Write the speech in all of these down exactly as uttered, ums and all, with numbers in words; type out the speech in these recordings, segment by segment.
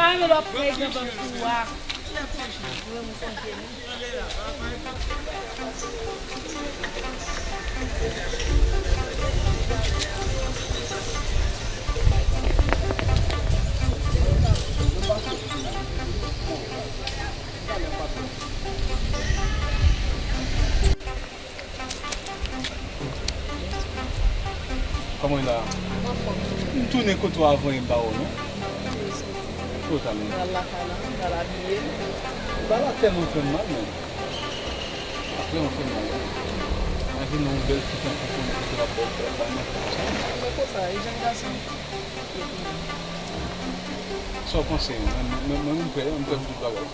Alo, lòt nèg nan bank sou a. Mwen, mwen sonje li. Kòman w ye la? M anfòm. M tounen kote w avan yè m pa wè w non. Kote w t al menm? Pral lakay la, pral abiye. Bagay la tèlman fè m mal menm. Sa vrèman fè m mal wi. Imajine yon bèl fi tankou w konnen kote l ap ba w kòb, bay manti konsa. Mwen konsa, e jèn gason. Sa w panse? Mwen, mwen, mwen, m prè, m prè pou tout bagay.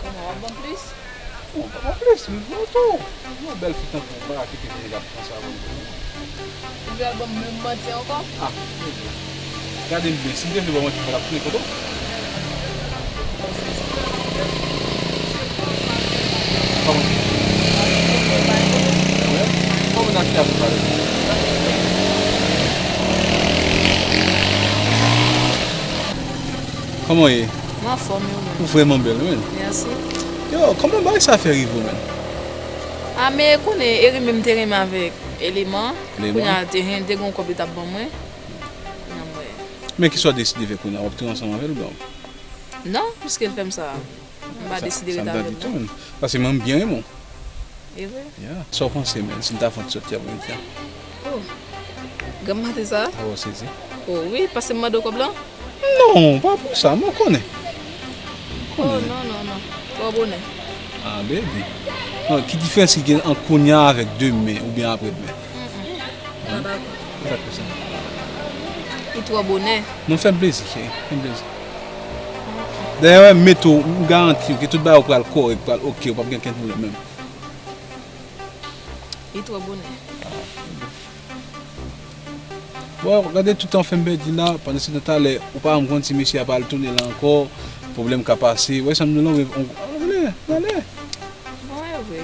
Kòman, w ap ban m plis? Bon, pa plis, m voye tou. Yon bèl fi tankou w, m pa ka kite vin ap pran sa avè m. Ou pral ban m menm manti ankò? Ah, gade m byen, si m te vle ba w manti, m pa t ap tounen kote w. Kòman? Kòman n ap fè pale? Kòman w ye? M anfòm, e ou menm? Ou vrèman bèl, wi, menn. Mèsi. Yo, kòman bagay sa fè rive w, menn? A, men konnen, Eri menm te renmen avèk Eleman. Eleman? Kounye a, te, hen, te gen yon kòb li t ap ban mwen. Kounye a, mwen. Men kisa w deside fè kounye a? W ap tou ansanm avè l oubyen w? Non, piske l fè m sa, m pa deside ret avè l non. Paske mwen, m byen renmen w. E vre? Yeah. Sa w panse, menn, si n ta fè yon ti sòti apre midi a? Oh. Granm maten sa? Oh, sezi. Oh, wi, paske m mande w kòb lan? Non, pa pou sa, mwen konnen. Oh, non, non, non. Twò bonè. Ah, baby. Non, ki diferans ki gen ant kounye a avèk demen oubyen apre demen? Mm-mm. Mwen pa dakò. Sa k fè sa? Li twò bonè. Non, fè m plezi, cheri. Fè m plezi. Dayè, mete w, m garanti w ke tout bagay ou pral kòrèk, pral oke, ou p ap gen kenn pwoblèm menm. Li twò bonè. Bon, gade tout tan w fè m pèdi la, pandan se tan talè, ou pa janm konn si mesye a pral tounen la ankò, pwoblèm ka pase. Wè sa m di w lan, ale, ale. Bon, e vre.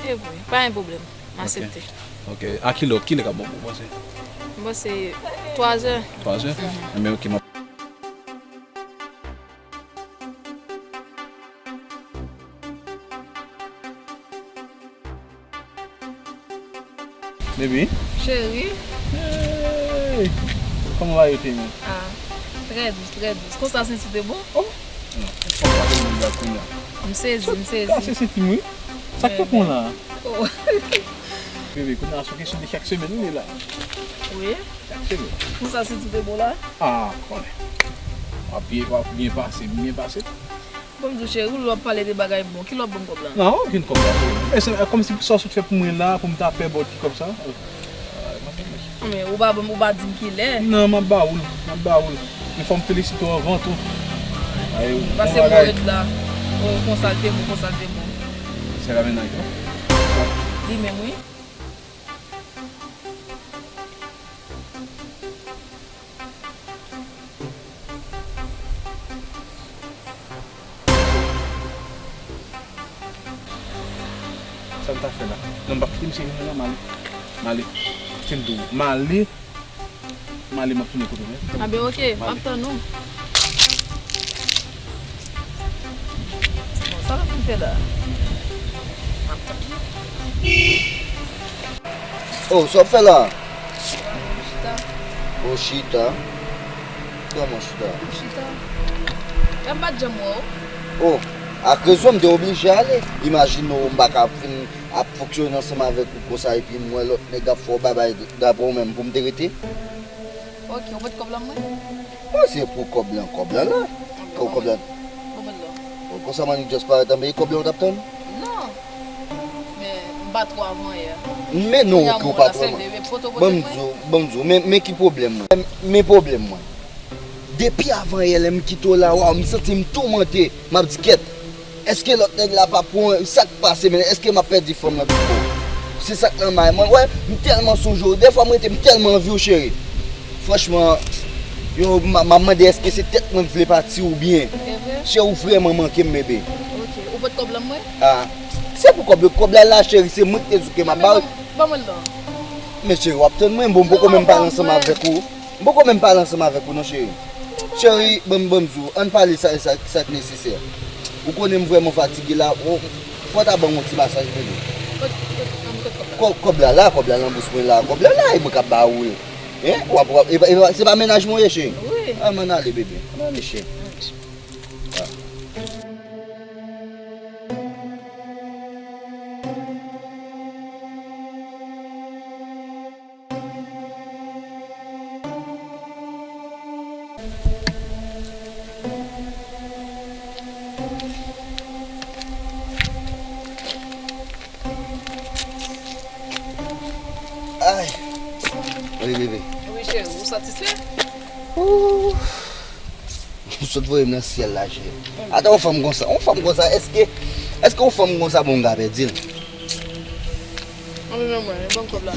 E vre. Pa gen pwoblèm. M aksepte. Ok. A kilè, kilè k ap bon pou w panse? M panse twa zè. Twa zè? Mhm. Enben, ok, m ap Baby. Cheri. Hey! Kòman bagay yo te menm? Ah, trè dous, trè dous. Konsa senti w te bon? Oh! Non, ou fò pale moun bagay kounye a. M sezi, m sezi. Kase senti m wi. Sa k fè pon la? Oh. Bebe, kounye a se yon kesyon de chak semèn wi la. Wi. Chak semèn. Konsa senti w te bon la? Ah, konnen. W ap byen, w ap byen pase, m byen pase. Bon, m di w, cheri, w ap pale de bagay bon. Ki lè w ap ban m kòb la? Non, okenn kòb la. E se kòmsi sa w sot fè pou mwen la, pou m ta pè ba w ti kòb sa. Men ou pa ban m, ou pa di m kilè. Non, m ap ba ou l, m ap ba ou l. Men fò m felisite w anvan tou. Pase bon ret la. Oh, konsa l te bon, konsa l te bon. Se la mennaj ou? Li menm, wi. Sa m ta fè la? Non, m p ap kite misye vin la, m ale. M ale. Kite m di w, m ale. M ale, m ap tounen kote w, wi. A ben, oke, m ap tann ou. Bon, sa w ap fè la? M ap tann ou. Oh, sa w ap fè la? Chita. Oh, chita. Kòman chita? Chita. Kòm m pa t janm wè w. Oh, ak rezon, m te oblije ale. Imajine w, m pa ka vin ap fonksyone ansanm avèk ou konsa, epi m wè lòt nèg ap fè w babay dapre w menm, pou m te rete. Oke, ou pot kòb lan mwen? Mwen se pou kòb lan, kòb lan la. Kòb, kòb lan. Bon, bon, bon. Bon, konsa, mannik just parèt anba, e kòb lan ou t ap tann? Non. Men, m pa twò avanyè. Men non, oke, ou pa twò avanyè. Ban m di w, ban m di w, men, men ki pwoblèm mwen. Men, men pwoblèm mwen. Depi avanyè, lè m kite w la, waw, m santi m toumante. M ap di, kèt. Èske lòt nèg la pa pran, sa k pase, men èske m ap pèdi fanm nan tou? Se sa k nan may mwen. Wè, m tèlman sonje w. Dèfwa m rete, m tèlman anvi w, cheri. Franchman, yo, m a, m ap mande èske se tèt mwen k vle pati oubyen. Cheri, ou vrèman manke m, bebe. Oke. Ou pot kòb lan mwen? Ah, se pou kòb yo, kòb la la, cheri, se mwen ki te di w ke m ap ba w. Ban mwen l non. Men cheri, w ap tann mwen, bon, m poko menm pale ansanm avèk ou. M poko menm pale ansanm avèk ou non, cheri. Cheri, ban m, ban m di w, ann pale sa, sa, sa k nesesè. Ou konnen m vrèman fatige la, ou, fò w ta ban m yon ti masaj, bebe. Kot, kot, kot, kot kòb la? Kò-, kòb la la, kòb la nan bous mwen la, kòb la la, e mwen k ap ba ou l. Hein? W ap, w ap, e pa, e pa, se pa mennaj mwen w ye, cheri? Wi. A, m ann ale, bebe. M ann ale, cheri. Ay. Wi, bebe. Wi, cheri, ou satisfè? Ooh. Ou sot voye m nan syèl la, cheri. Ata yon fanm konsa, yon fanm konsa, èske, èske yon fanm konsa bon m ka pèdi l? Ann, men mwen, ban m kòb la.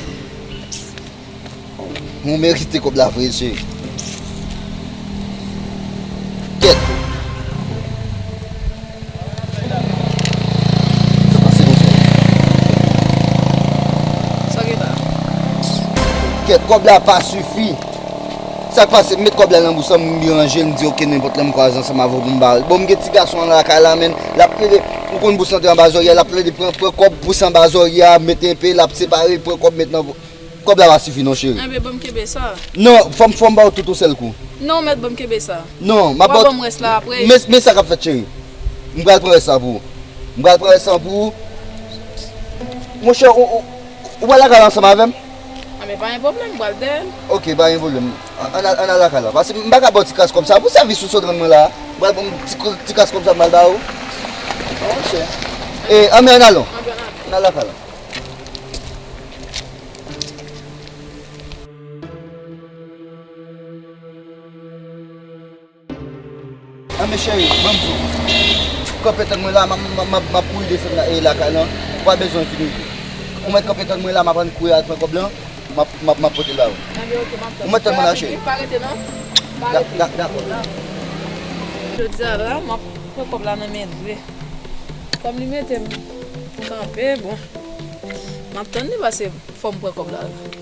Ou merite kòb la vre, cheri. Kèt. Sa pase konsa? Sa gen la? Kèt, kòb la pa sifi. Sa k pase? M met kòb la nan bous lan, m ranje l, m di, "Oke, nenpòt lè m kwaze ansanm avè w pou m ba w." Bon, m gen ti gason an lakay la, men l ap plede, ou konn bous lan te anba zòrye a, l ap plede pran, pran kòb, bous anba zòrye a, met enpe, l ap separe, pran kòb, met nan, kòb la pa sifi non, cheri. Enben, ban m kenbe sa. Non, fò m, fò m ba w tout yon sèl kou. Non, mèt, ban m kenbe sa. Non, m ap ba w. W a ban m rès la apre. Men, men sa k ap fèt, cheri. M pral pran rès la pou ou. M pral pran rès la pou ou. Monchè, ou, ou, ou pral lakay la ansanm avè m? A, men pa gen pwoblèm, m pral dèyè l. Oke, pa gen pwoblèm. Ann, ann al, ann al lakay la. Paske m pa ka ba w ti kras kòb sa pou sèvis ou sot rann mwen la. M pral pran ti, ti kras kòb sa m al ba ou. Monchè. E, ann, men ann alon. Ann al lakay la. Ann, men cheri, ban m di w. Kanpe tann mwen la, m ap, m ap, m ap, m ap kouri desann la, e, lakay lan. Ou pa bezwen vini. Ou mèt kanpe tann mwen la, m ap ann kouri al pran kòb lan. M ap, m ap, m ap pote l ba ou. Ann, men oke, m ap tann. Ou mèt tann mwen la, cheri. Pa rete non. Pa rete. Dakò. Jodi a la, m ap pran kòb la nan men l vre. Kòm li mete m kanpe, bon. M ap tann li pase. Fò m pran kòb la la.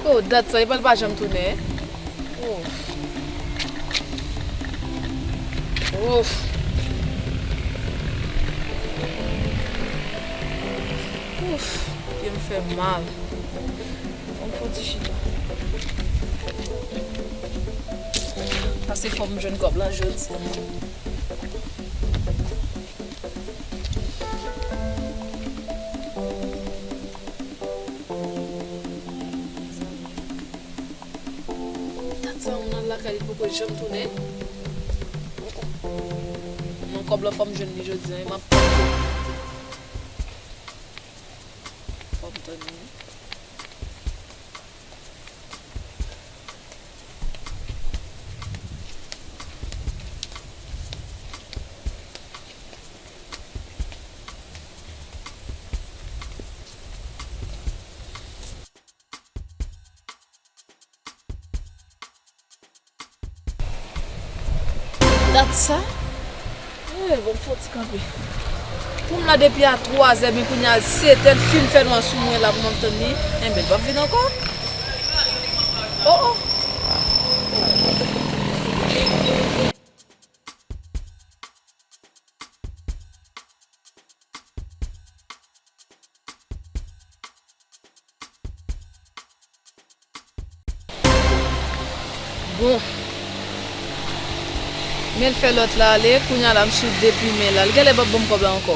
Oh, dat sa, epa l pa janm tounen. Oh. Ouf. Ouf. Pye m fè mal. Ban m fè yon ti chita. Pase fò m jwenn kòb la jodi a. Dat sa moun al lakay li poko janm tounen. Non, kòb la fò m jwenn li jodi a, wi, m ap tann li. Fò m tann li. Dat sa? Eh, bon, fò ti kanpe. Pou m la depi a twazè, men kounye a setè, l fin fè nwa sou mwen la pou m ap tann li. Enben, l p ap vin ankò. Oh, oh. Bon. Men l fè lòt la ale, kounye a la m sou depi men la. L genlè p ap ban m kòb la ankò.